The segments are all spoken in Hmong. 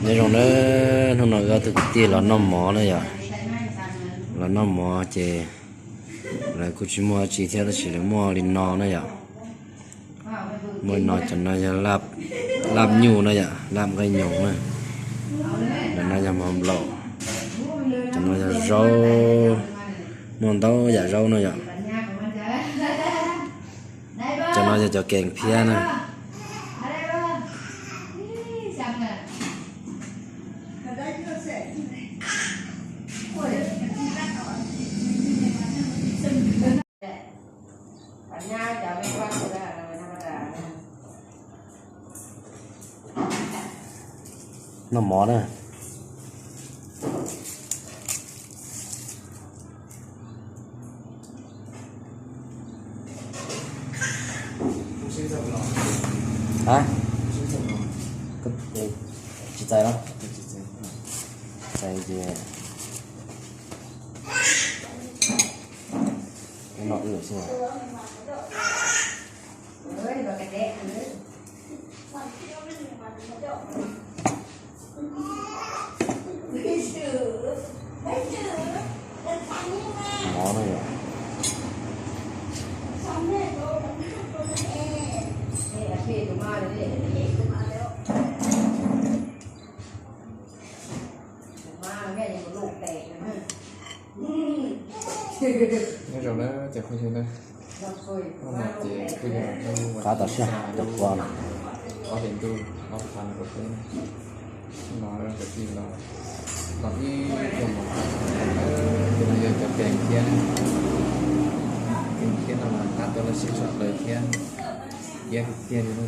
Nyob zoo nawb, hnub no wb ob tug kwv tij los noj mov na yom. Los noj mov ces lawv kuj tsis muaj dab tsi thiab tab sis lawv muaj li no na yom. Muaj li no, cov no yog laj nyuj na yom, laj nqaij nyoos na. Cov no yog mov nplaum, cov no yog zaub, muaj ntau yam zaub no yom. Cov no yog cov kees phiab na. Noj mov na. Hab, tsis txais los? Txais ces no wb xwb. Mov no yom. Nyob zoo na cov phooj ywg na. Hnub no ces kuj yog hnub qab tau siab rau lub ob hlis ntuj ob phav nees nkaum peb no, cov tij los, los ib pluag mov qab, ces no yog cov kees thiab, kees thiab no mas qab tau laj sib tshaj plaws thiab, iab tiag tiag li no.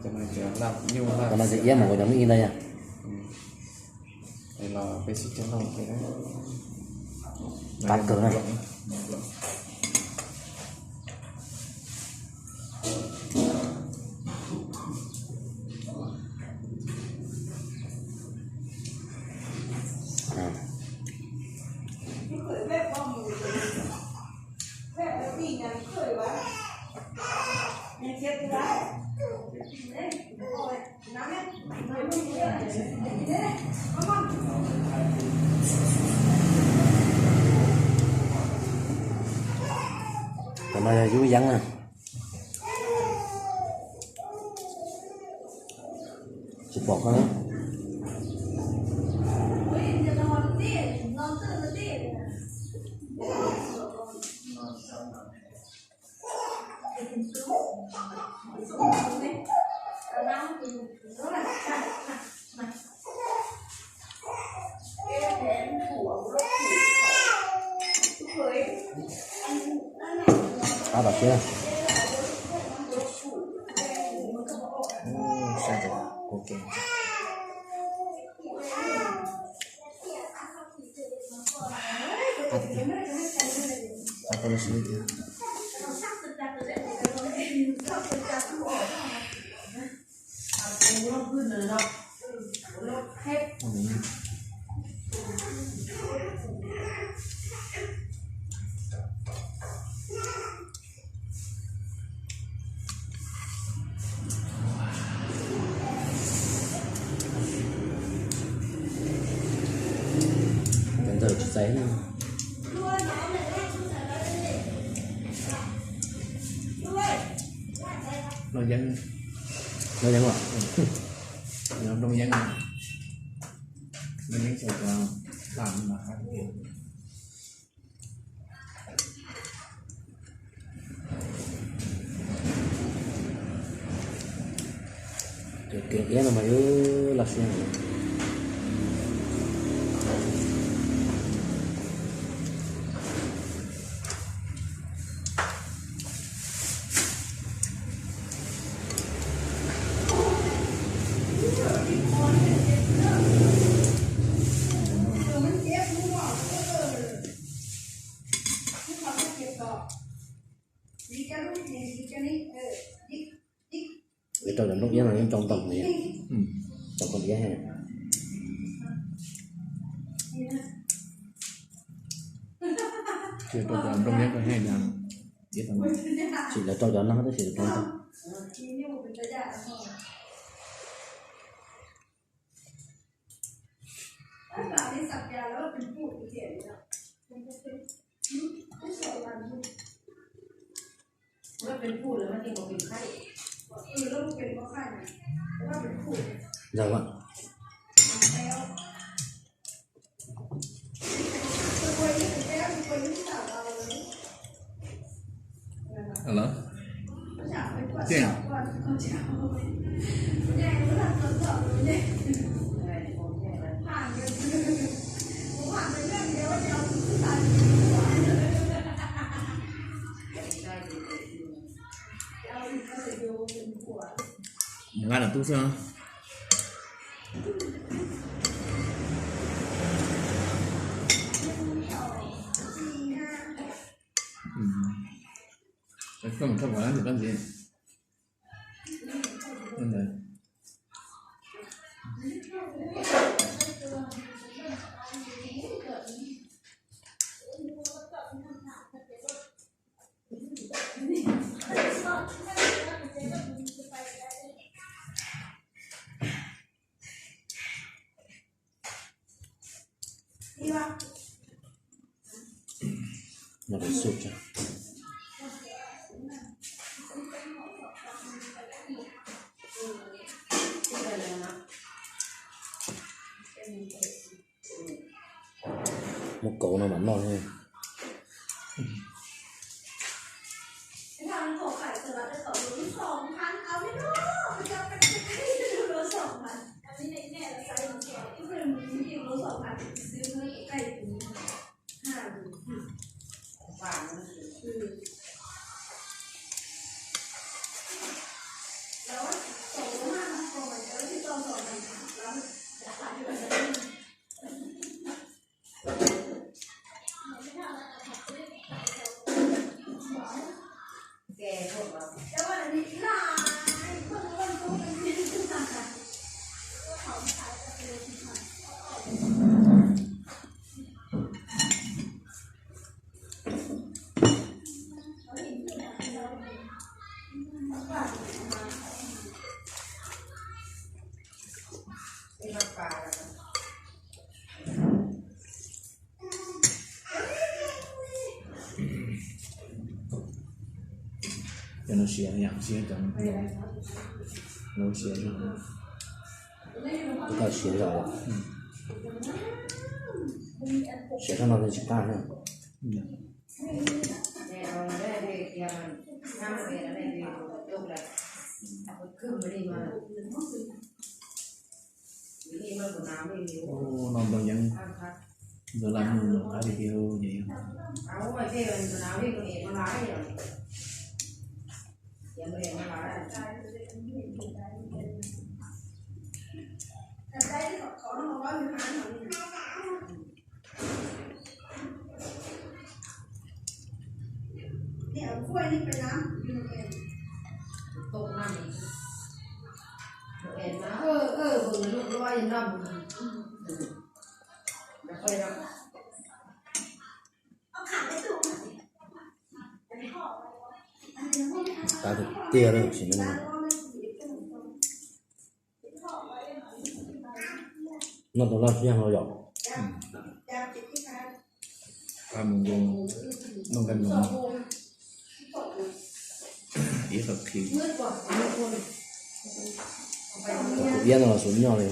Cov no cov laj nyuj, cov no ces iab mus kuv cov me ib ntag yog. Los peb sib cog loj thiab. Qab kawg na. Cov no yog yub yeeb na. Tsis pom koj na. Qab tau siab. Sab ntawd kuv kev. Qab tau siab tiag. Cov ntawd tsis txais na. Noj yeeb, noj yeeb los? Noj yeeb, noj yeeb xyaw cov laj no mas qab tiag. Cov kev iab no mas yuav laj siab. Yuav rau cov nplooj iab no yeej tsau ntoo li, tsau ntoo iab. Tsis rau cov nplooj iab, tsis lawv rau cov no tab sis tsau ntoo. Zaum a. Alo. Tiag. Mus nqa nram tub xwb. Koj mus tshaj qhov na, tab sis Muab kauv no mam noj thiab. Cov no siav yom, siav cov no siav. Koj siav zog, siav sab no tsis qab na. No npau yeeb, ntxuav laj mug los qab tiag tiag ces. Qab tiag tiag lawm sim neej no. Noj tau laj siab no yom. Qab mus nkaus, noj nqaij mus ib qho khi. Tus iab no los xub nyoj li.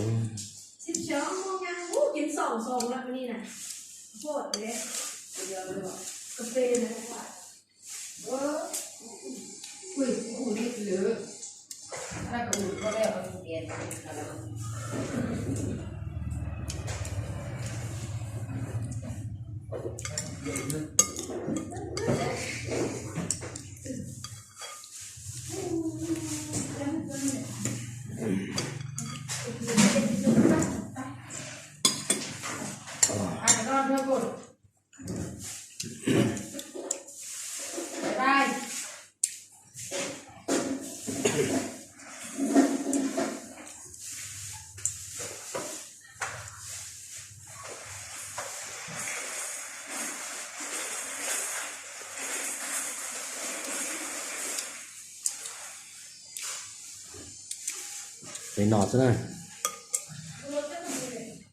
Li no xwb na.